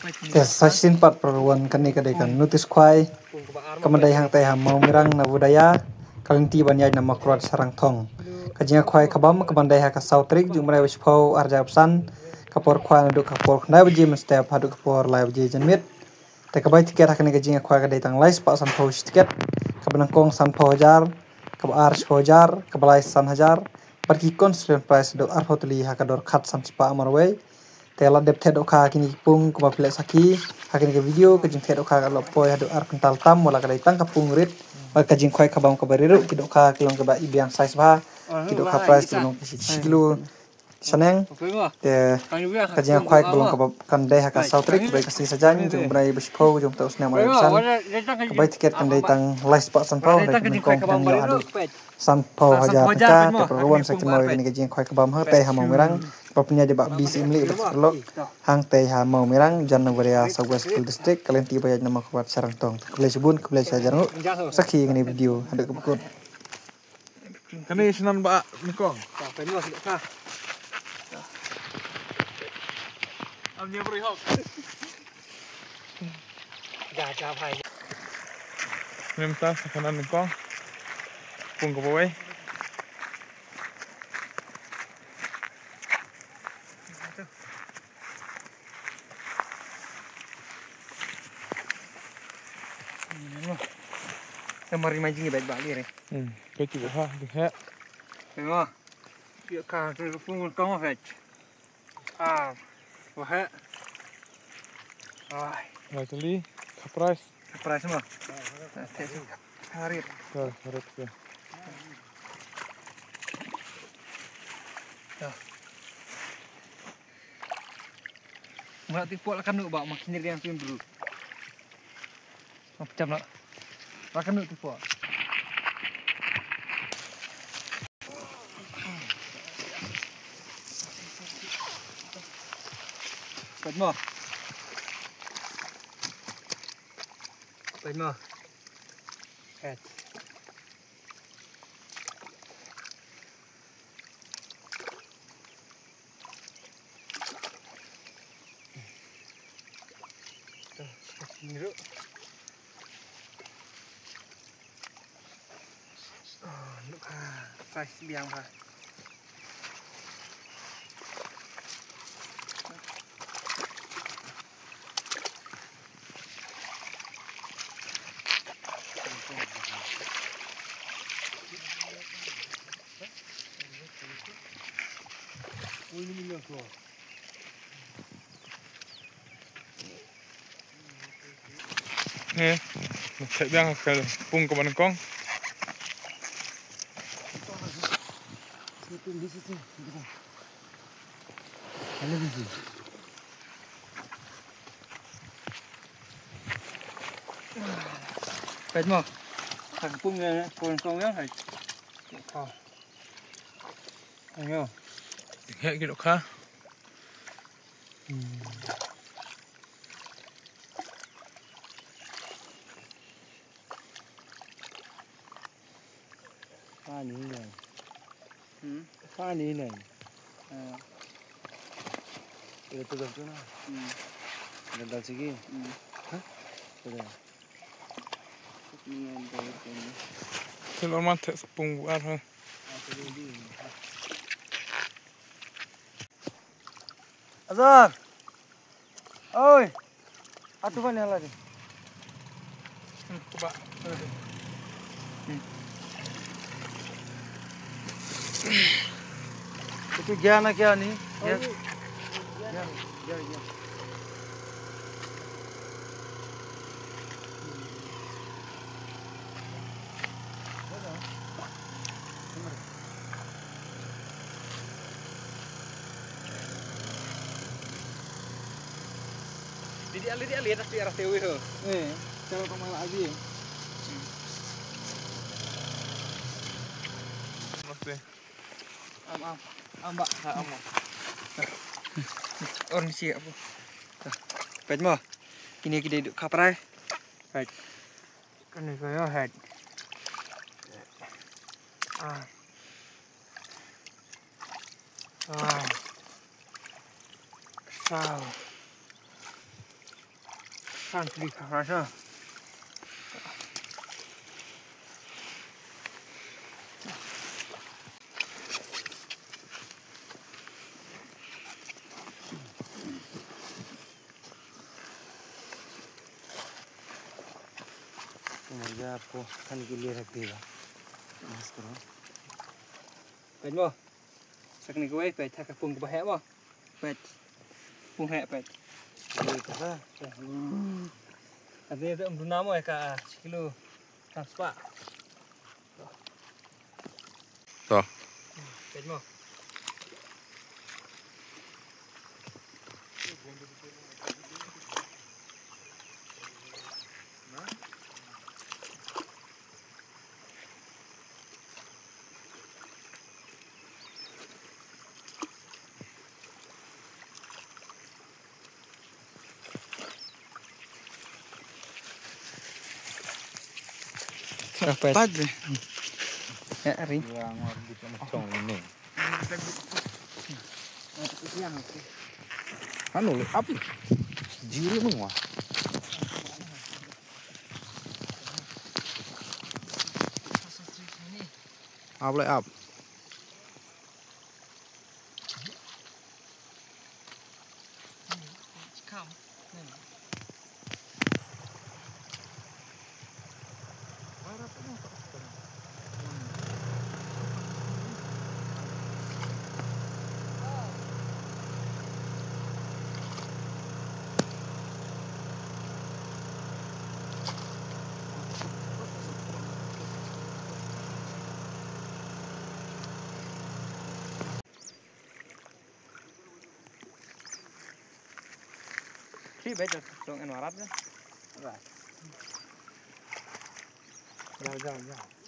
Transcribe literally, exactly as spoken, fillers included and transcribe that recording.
Te sa shisien pat para wan, kane ka dei ka notice khwai. Ka ban dei hangtei ha Mawmirang na Budaya, ka lynti ban ïaid na Mawkyrwat Sharangthong. Ka jingïakhwai ka bam ka ban dei ha ka saw tarik June baroh shiphew arhajar arphew san. Ka por khwai naduh ka por khyndai baje mynstep haduh ka por lai baje janmiet. Te ka bai tiket ha kane ka jingïakhwai ka dei tang lai spah sanphew shi tiket. Ka ba nyngkong sanphew hajar, ka ba ar shiphew hajar, ka ba lai san hajar. Bad ki consolation prize haduh arphew tylli ha ka dor khat san spah marwei. Te lada dep thied dohkha kine ki pung kumba phi leh sakhi ha kane ka video, ka jingthied dohkha ka la poi haduh ar kwintal tam, wat la ka dei tang ka pung rit. Bad ka jingkhwai ka bam ka ba rit ruh, ki dohkha ki long kiba i biang size bha. Ki dohkha prize ki long ki shi kilo shaneng. Te ka jingkhwai ka ba long kaba kan dei ha ka saw tarik, ka dei ka sngi Saitjaiñ, jong u bnai ba shiphew jong u snem arphew san. Ka bai tiket kan dei tang lai spah sanphew, dei ka nyngkong dang ïoh haduh sanphew hajar tyngka. Te para wan, sa kynmaw ïa kane ka jingkhwai ka bam hangtei ha Mawmirang. Ba pynïaid ïa i Bah B C Imlieh bad ki paralok hangtei ha Mawmirang, jan na Budaya, South West Khasi Hills District, ka lynti ba ïaid na Mawkyrwat Sharangthong. Khublei shibun, khublei shihajar nguh. Sakhi ïa kane video haduh kaba kut. Kane shnong ba nyngkong. Mynta sa kane nyngkong. Pung kaba wei. Ka mari mai jingïabait ba lire. Hmm, ka cuba ha, di ha. Tengok. Ïa ka, ka pung kong hek. Ah, wah, eh. Ai. Lai tylli, ka prize. Ka prize mo. Harit. Ka, harit ka. Ya. Mula ti pok la kanu ba makin riang tu bru. Macam nak. Makan dulu tu, Pak. Pait mo. Pait mo. Pait. Ni ruh. Oh, nuk ha. Size biang ha. He, check biang ka pung ka ba nyngkong. Peit mo. Ka pung ïa, pung kong ïa, hai. Ayo. He, ki dohkha. Hmm. Funny name. Hmm? Funny name. Ah. Ila tu dah tu na. Hmm. Ila dah sigi. Hmm. Hah? Tu dah. Ni yang dah tu ni. Telur mantap sepung buat ha. Ah, tu dia. Azar. Oi. Atu ban hala di. Hmm, coba. Hmm. Itu gyan na kya ni? Gyan. Gyan, gyan, gyan. Didi ali, di ali, dah biar tewi tu. Eh, kalau tak malah lagi. Masih. Am, am, am, ba. Ha, am. Orang siap apa? Peit mo. Kine ki dei duk khaprai. Peit. Kane ka ïa het. Ah. Ah. Saw. Kan klik kan rasa. Tumor ya ko kan gili rapi ba. Mas kro. Peit mo. Sa kane kawei peit ha ka pung kaba heh mo. Peit. Pung heh peit. Peit ka. Ade tu duna mo ka shi kilo. Tang spah. To. Peit mo. Pat. Pat deh. Ya, Ari. Anu, ap. Jiri nungwa. Ap le ap. Khi bé cho tông ăn vào rắp chứ. Rồi. Rồi, rồi, rồi.